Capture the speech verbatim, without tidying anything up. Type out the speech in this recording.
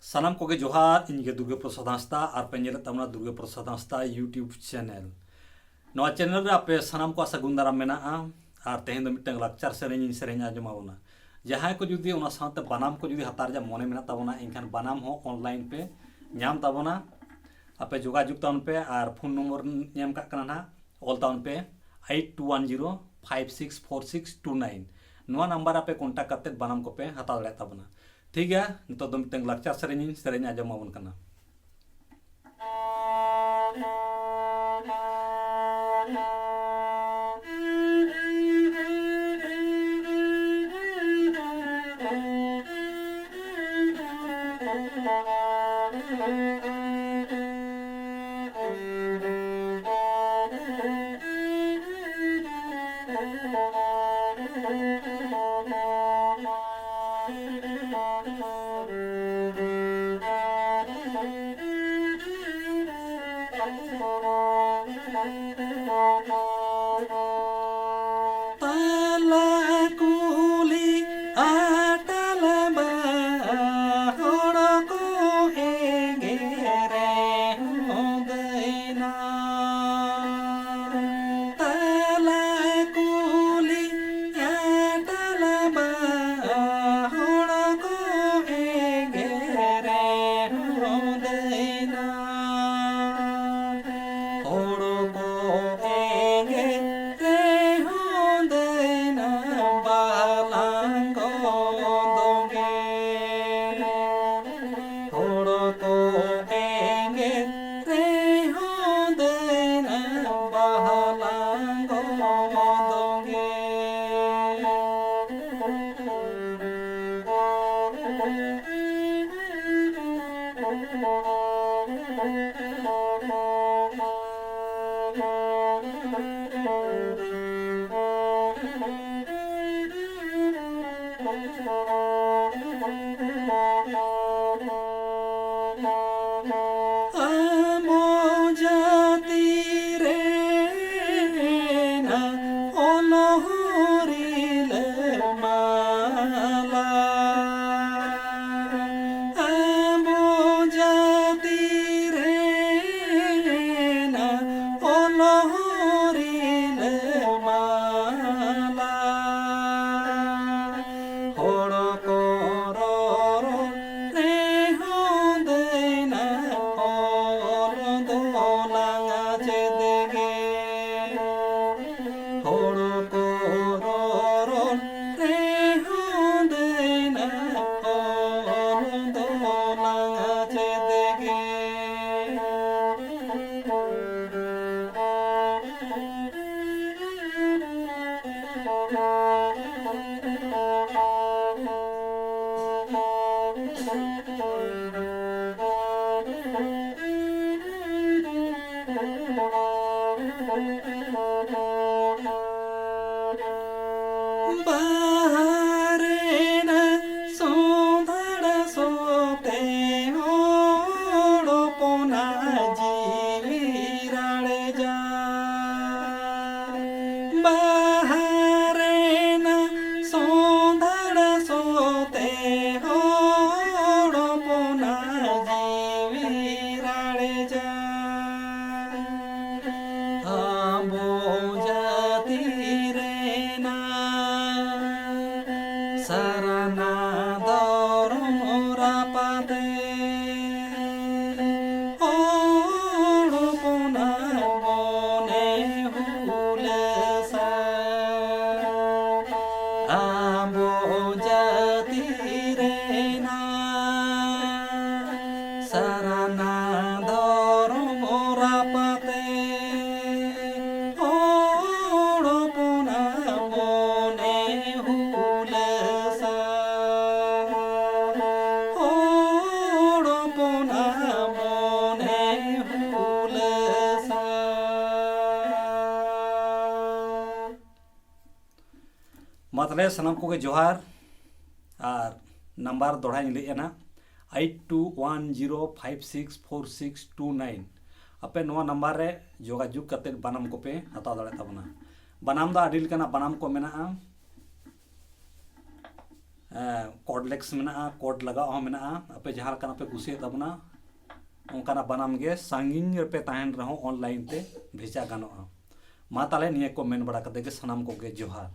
ᱥᱟᱱᱟᱢ ᱠᱚᱜᱮ ᱡᱚᱦᱟᱨ, ᱤᱧ ᱜᱮ ᱫᱩᱨᱜᱟᱹ ᱯᱨᱚᱥᱟᱫᱽ ᱦᱟᱸᱥᱫᱟ ᱟᱨ ᱯᱮ ᱧᱮᱞᱮᱫ ᱛᱟᱵᱚᱱᱟ ᱫᱩᱨᱜᱟᱹ ᱯᱨᱚᱥᱟᱫᱽ ᱦᱟᱸᱥᱫᱟ YouTube channel᱾ ᱱᱚᱣᱟ channel ᱨᱮ ᱟᱯᱮ ᱥᱟᱱᱟᱢ ᱠᱚᱣᱟᱜ ᱥᱟᱹᱜᱩᱱ ᱫᱟᱨᱟᱢ ᱢᱮᱱᱟᱜᱼᱟ᱾ ᱟᱨ ᱛᱮᱦᱮᱧ ᱫᱚ ᱢᱤᱫᱴᱟᱝ ᱞᱟᱠᱪᱟᱨ ᱥᱮᱨᱮᱧ ᱤᱧ ᱥᱮᱨᱮᱧ ᱟᱸᱡᱚᱢ ᱟᱵᱚᱱᱟ᱾ ᱡᱟᱦᱟᱸᱭ ᱠᱚ ᱡᱩᱫᱤ ᱚᱱᱟ ᱥᱟᱶᱛᱮ ᱵᱟᱱᱟᱢ ᱠᱚ ᱡᱩᱫᱤ ᱦᱟᱛᱟᱣ ᱨᱮᱭᱟᱜ ᱢᱚᱱᱮ ᱢᱮᱱᱟᱜ ᱛᱟᱵᱚᱱᱟ, ᱮᱱᱠᱷᱟᱱ ᱵᱟᱱᱟᱢ ᱦᱚᱸ online ᱯᱮ ᱧᱟᱢ ᱛᱟᱵᱚᱱᱟ᱾ ᱟᱯᱮ ᱡᱳᱜᱟᱡᱳᱜᱽ ᱛᱟᱵᱚᱱ ᱯᱮ ᱟᱨ phone number ᱮᱢ ᱠᱟᱜ ᱠᱟᱱᱟ ᱱᱟᱦᱟᱜ, ᱚᱞ ᱛᱟᱵᱚᱱ ᱯᱮ eight two one zero five six four six two nine᱾ ᱱᱚᱣᱟ number ᱨᱮ ᱟᱯᱮ contact ᱠᱟᱛᱮᱫ ᱵᱟᱱᱟᱢ ᱠᱚᱯᱮ ᱦᱟᱛᱟᱣ ᱫᱟᱲᱮᱭᱟᱜ ᱛᱟᱵᱚᱱᱟ᱾ ᱴᱷᱤᱠ ᱜᱮᱭᱟ, ᱱᱤᱛᱚᱜ ᱫᱚ ᱢᱤᱫᱴᱟᱝ ᱞᱟᱠᱪᱟᱨ ᱥᱮᱨᱮᱧ ᱤᱧ ᱥᱮᱨᱮᱧ ᱟᱸᱡᱚᱢ ᱟᱵᱚᱱ ᱠᱟᱱᱟ᱾ ᱛᱟᱞᱟ ᱠᱩᱞᱦᱤ ᱟᱴᱟᱞ ᱵᱟ ᱦᱚᱲ ᱠᱚ ᱮᱜᱮᱨᱮ ᱦᱚᱸ ᱫᱟᱹᱭᱱᱟ᱾ ᱛᱟᱞᱟ ᱠᱩᱞᱦᱤ ᱟᱴᱟᱞ ᱵᱟ ᱦᱚᱲ ᱠᱚ ᱮᱜᱮᱨᱮ ᱦᱚᱸ ᱫᱟᱹᱭᱱᱟ᱾ ᱦᱚᱲ ᱠᱚ ᱮᱜᱮᱨ ᱨᱮᱦᱚᱸ ᱫᱟᱹᱭᱱᱟ ᱵᱟᱞᱟᱝ ᱜᱚᱫᱚᱜᱮ᱾ ᱦᱚᱲ ᱠᱚ ᱮᱜᱮᱨ ᱨᱮᱦᱚᱸ ᱫᱟᱹᱭᱱᱟ ᱵᱟᱞᱟᱝ ᱜᱚᱫᱚᱜᱮ᱾ ᱟᱢ ᱡᱟᱹᱛᱤ ᱨᱮᱱᱟᱜ ᱚᱞ ᱦᱚᱸ ᱨᱤᱞᱟᱹᱢᱟᱞᱟ᱾ ᱟᱢ ᱵᱟᱦᱟ ᱨᱮᱱᱟᱜ ᱥᱚᱸᱫᱷᱟᱲ ᱥᱚ ᱛᱮ ᱦᱚᱲ ᱦᱚᱯᱚᱱᱟᱜ ᱡᱤᱣᱤ ᱨᱟᱲᱮᱡᱟ᱾ ᱵᱟᱦᱟ ᱨᱮᱱᱟᱜ ᱥᱚᱸᱫᱷᱟᱲ ᱥᱚ ᱛᱮ ᱦᱚᱲ ᱦᱚᱯᱚᱱᱟᱜ ᱡᱤᱣᱤ ᱨᱟᱲᱮᱡᱟ᱾ ᱟᱵᱚ ᱡᱟᱹᱛᱤ ᱨᱮᱱᱟᱜ ᱥᱟᱨᱱᱟ ᱫᱷᱚᱨᱚᱢ ᱨᱟᱯᱟᱛᱮ ᱦᱚᱲ ᱦᱚᱯᱚᱱᱟᱜ ᱢᱚᱱᱮ ᱦᱩᱞᱟᱹᱥᱟ᱾ ᱟᱵᱚ ᱡᱟᱹᱛᱤ ᱨᱮᱱᱟᱜ ᱥᱟᱨᱱᱟ ᱫᱷᱚᱨᱚᱢ ᱨᱟᱯᱟᱛᱮ ᱦᱚᱲ ᱦᱚᱯᱚᱱᱟᱜ ᱢᱚᱱᱮ ᱦᱩᱞᱟᱹᱥᱟ᱾ ᱦᱚᱲ ᱦᱚᱯᱚᱱᱟᱜ ᱢᱚᱱᱮ ᱦᱩᱞᱟᱹᱥᱟ᱾ ᱢᱟ ᱛᱟᱦᱞᱮ ᱥᱟᱱᱟᱢ ᱠᱚᱜᱮ ᱡᱚᱦᱟᱨ᱾ ᱟᱨ ᱱᱟᱢᱵᱟᱨ ᱫᱚᱦᱲᱟᱧ ᱞᱟᱹᱭᱮᱫᱼᱟ ᱱᱟ, eight two one zero five six four six two nine᱾ ᱟᱯᱮ ᱱᱚᱣᱟ ᱱᱟᱢᱵᱟᱨ ᱨᱮ ᱡᱳᱜᱟᱡᱳᱜᱽ ᱠᱟᱛᱮᱫ ᱵᱟᱱᱟᱢ ᱠᱚᱯᱮ ᱦᱟᱛᱟᱣ ᱫᱟᱲᱮᱭᱟᱜ ᱛᱟᱵᱚᱱᱟ᱾ ᱵᱟᱱᱟᱢ ᱫᱚ ᱟᱹᱰᱤ ᱞᱮᱠᱟᱱᱟᱜ ᱵᱟᱱᱟᱢ ᱠᱚ ᱢᱮᱱᱟᱜᱼᱟ᱾ ᱠᱚᱰ ᱞᱮᱠᱥ ᱢᱮᱱᱟᱜᱼᱟ, ᱠᱚᱰ ᱞᱟᱜᱟᱣ ᱦᱚᱸ ᱢᱮᱱᱟᱜᱼᱟ᱾ ᱟᱯᱮ ᱡᱟᱦᱟᱸ ᱞᱮᱠᱟᱱᱟᱜ ᱯᱮ ᱠᱩᱥᱤᱭᱟᱜ ᱛᱟᱵᱚᱱᱟ, ᱚᱱᱠᱟᱱᱟᱜ ᱵᱟᱱᱟᱢ ᱜᱮ ᱥᱟᱺᱜᱤᱧ ᱨᱮᱯᱮ ᱛᱟᱦᱮᱱ ᱨᱮᱦᱚᱸ ᱚᱱᱞᱟᱭᱤᱱ ᱛᱮ ᱵᱷᱮᱡᱟ ᱜᱟᱱᱚᱜᱼᱟ᱾ ᱢᱟ ᱛᱟᱦᱞᱮ ᱱᱤᱭᱟᱹ ᱠᱚ ᱢᱮᱱ ᱵᱟᱲᱟ ᱠᱟᱛᱮ ᱜᱮ ᱥᱟᱱᱟᱢ ᱠᱚᱜᱮ ᱡᱚᱦᱟᱨ᱾